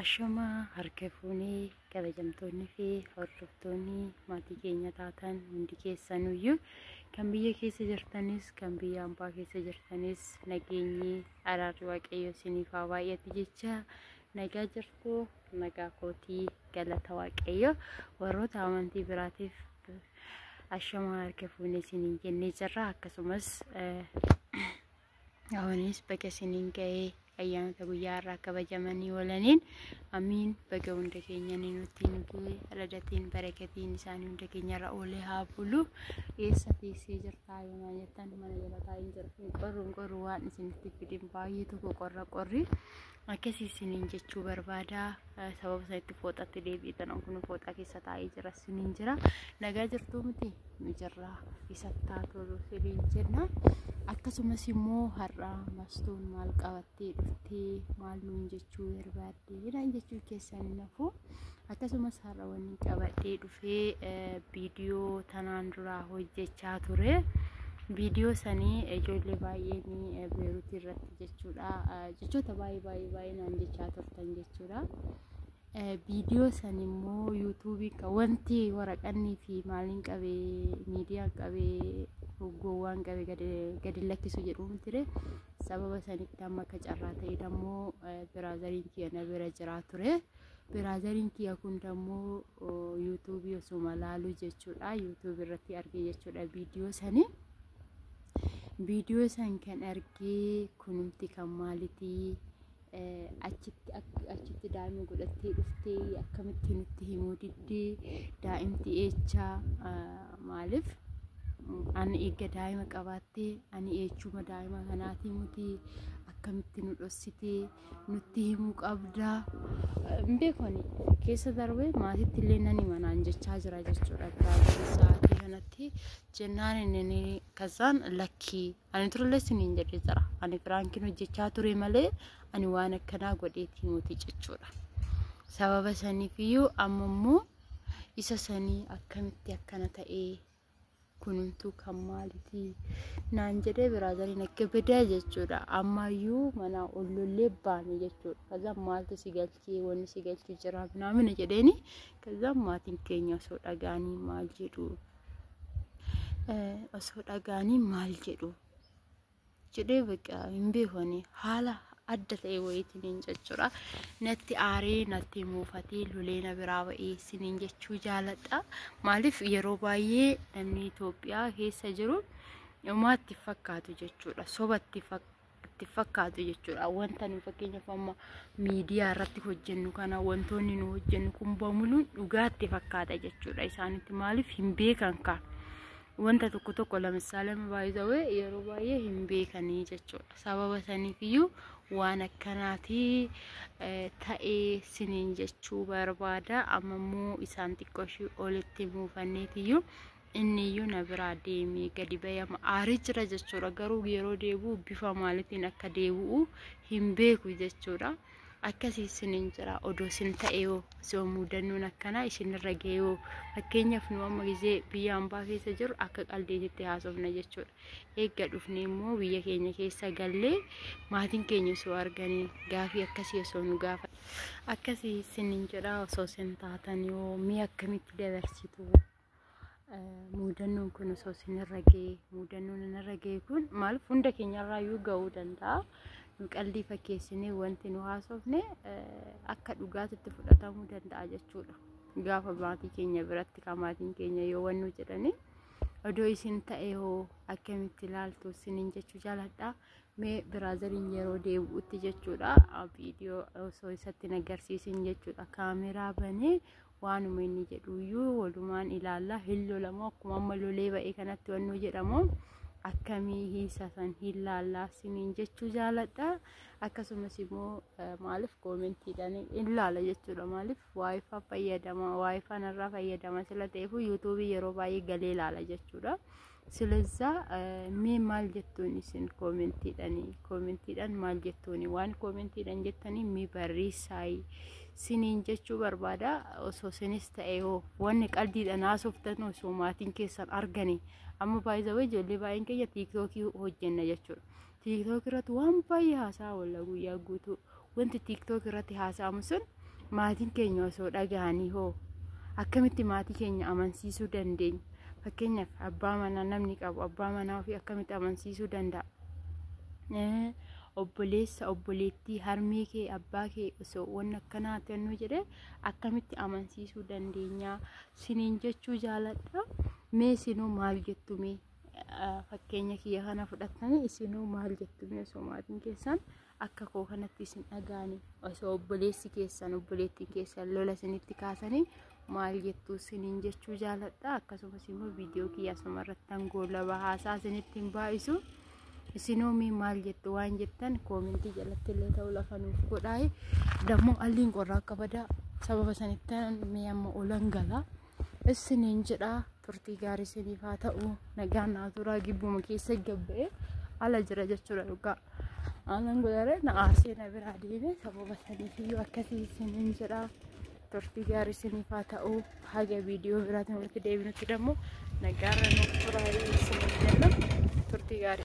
Ashamaa harka fuunee kabajamtoonni fi hordoftoonni maatii keenya taatan hundi keessanuyyuu kan biyya keessa jirtanis kan biyya ambaa keessa jirtanis nageenyi araarri waaqayyo isiniif haa baay'atu jecha nagaa jirtu nagaa kootii galata waaqayyo warroota amantii biraatiif ashamaa harka fuunee isiniin jennee jirra akkasumas Ahunis baga isiniin ga'ee ayyaanota guyyaa har'aa kabajamanii oolaniin amiin baga hunda keenya ni nutti nu ga'e radatiin barakatiin isaanii hunda keenyarra oolee haa bulu. Eessa teessee jirtaa yoo naan jettan mana jala taa'een jira. Hin qorru hin qorru waan isinitti fidin baay'ee tokko qorra qorri akkasii isiniin jechuu barbaada. Sababa sanitti fooxatti deebi'eetan kun fooxaa keessa taa'ee jira isiniin jira. Nagaa jirtuu miti nu jirra isattaa tolu isiniin jenna. Akkasumas immoo har'a mastuun maal qabattee dhuftee maal nuun jechuu barbaadde naan jechuu keessan hin hafu. Akkasumas har'a wanni qabadhee dhufee viidiyoo tanaan duraa hojjechaa ture. Viidiyoo sanii ijoollee baay'een Beeruutii irratti jechuudha. Jechoota baay'ee baay'ee baay'ee naan jechaa turtan jechuudha. Viidiyoo san immoo yuutuubii wanti waraqannii fi maaliin qabee miidiyaan qabee gowwaan qabee gadi lakkisu jedhu ture. Sababa sanitti amma akka carraa ta'e immoo biraazariin kiyya na bira jiraa ture. Biraazariin kiyya kun dammoo yuutuubii osuma laaluu jechuudha. Yuutuubii irratti arge jechuudha viidiyoo sanii. Viidiyoo san kan argee kunumti kan maalitii achitti achitti daa'ima godhattee dhuftee akkamitti nutti himuu diddee daa'imti eechaa maaliif ani eegga daa'ima qabaattee ani eechuma daa'ima kanaatii muti akkamitti nu dhossitee nutti himuu qabdaa hin beeku ani keessa darbee maatitti illee nan hima naan jechaa jira jechuudha biraaziin sa'aatii kanatti jennaan inni kazaan lakkii ani turellee siniin jedhee jira ani piraankiin hojjechaa ture malee ani waan akkanaa godheetii muti jechuudha sababa saniifiyyuu amma immoo isa sanii akkamitti akkana ta'ee kunumtuu kan maaliti naan jedhee biraazariin akka badaa jechuudha. Ammayyuu manaa ol lollee baane jechuudha. Kazaan maaltu si galchee wanni si galchu jira minaamina jedheeni. Kazaan maatiin keenya osoo dhagaanii maal jedhu osoo dhagaanii maal jedhu jedhee bakka hin beeku ani haala adda ta'e wayiitiin jechuudha. Natti aaree natti muufatee lolee na biraa ba'ee isiniin jechuu jaaladha. Maaliif yeroo baay'ee namni Itoophiyaa keessa jiru dhumaatti fakkaatu jechuudha. Sobatti fakkaatu jechuudha. Wanta nu fakkeenyaaf amma miidiyaa irratti hojjennu kana wantoonni nu hojjennu kun bamuluun dhugaatti fakkaata jechuudha. Isaanitti maaliif hin beekan kaa. Wanta tokko tokko lamisaalema baay'isawee yeroo baay'ee hin beekanii jechuudha. Sababa saniifiyyuu waan akkanaati ta'ee siniin jechuu barbaada. Amma immoo isaan xiqqoo ishii olitti muufanneetiyyuu inni iyyuu na biraa deemee gadi bayama aaree jira jechuudha. Garuu yeroo deebi'u bifa maaliitiin akka deebi'u hin beeku jechuudha. Akkasii isiniin jira odoo isin ta'ee hoo osoo mudannoon akkanaa isinirra ga'ee hoo fakkeenyaaf nu amma gizee biyya ambaa keessa jirru akka qaldiititti haasofna jechuudha. Eegga dhufnee immoo biyya keenya keessa gallee maatiin keenya osoo arganii gaafii akkasii osoo nu gaafa. Akkasii isiniin jedha osoo isin taatanii hoo mee akkamitti dabarsitu? Mudannoon kun osoo isinirra ga'ee mudannoon irra ga'e kun maaliif hunda keenyarraayyuu ga'uu danda'a. Nu qaldii fakkeessinee wanti nu haasofne akka dhugaatitti fudhatamuu danda'a jechuudha. Gaafa maatii keenya biratti kan maatiin keenya yoo wannu jedhanii odoo isin ta'e hoo akkamitti ilaaltu isiniin jechuu jaaladha. Mee biraazariin yeroo deebi'utti jechuudha viidiyoo osoo isatti hin agarsiisin jechuudha kaameraa banee waanuma inni jedhuyyuu walumaan ilaalla hin lolamoo akkuma amma lolee ba'e kanatti wannoo jedhamu akkamii hiisa san hin laallaa siniin jechuu jaaladha akkasumas immoo maaliif koomentiidhaan hin laala jechuudha maaliif waayifaa fayyadama waayifaa narraa fayyadama sila ta'eefu yuutuubii yeroo baay'ee galee laala jechuudha. Silezza mee maal jettuun isin koomentiidhaan koomentiidhaan maal jettuuni waan koomentiidhaan jettanii mee barreessaayi siniin jechuu barbaada osoo sinis ta'e hoo wanni qaldiidhaan haasoftan osoo maatiin keessan arganii amma baay'ee ijoollee baay'een keenya tiiktookii hojjenna jechuudha. Tiiktookii irratti waan baay'ee haasaa oolla guyyaa guutuu wanti tiiktookii irratti haasa'amu sun Maatiin keenya osoo dhaga'anii hoo akkamitti maatii keenya amansiisuu dandeenya? Fakkeenyaaf abbaa manaa namni qabu abbaa manaa ofii akkamitti amansiisuu danda'a? Obboleessa, obboleettii, harmee kee, abbaa kee osoo wanni akkanaa ta'annu jedhee akkamitti amansiisuu dandeenya? Siniin jechuu jaaladha. Mee isinuu maal jettu mee? Fakkeenya kiyya kana fudhattanii isinuu maal jettu mee osoo maatiin keessan akka koo kanatti isin dhaga'anii, osoo obboleessi keessan, obboleettiin keessan lola isinitti kaasanii maal jettu isiniin jechuu jaaladha. Akkasumas immoo viidiyoo kiyya asuma irratti goolaba haasaa isinitti hin baay'isu. Isinuu mee maal jettu waan jettan koomentii jalatti illee ta'uu lafa nuuf godhaa. Dammoo alliin qorraa akka badaa sababa sanitti mee amma olan gala. Isiniin jedhaa, turtii gaarii isiniif haa ta'u. Nagaan naa turaa. Gibbuma keessa gabba'ee ala jira jechuudha dhugaa. Anan godhare na aarsee na biraa deeme, sababa saniif iyyuu akkasii isiniin jedhaa. Turtii gaarii isiniif haa ta'u. Haga viidiyoo biraatiin walitti deebinutti dammoo nagaarra nuuf turaa isiniin jenna. Turtii gaarii.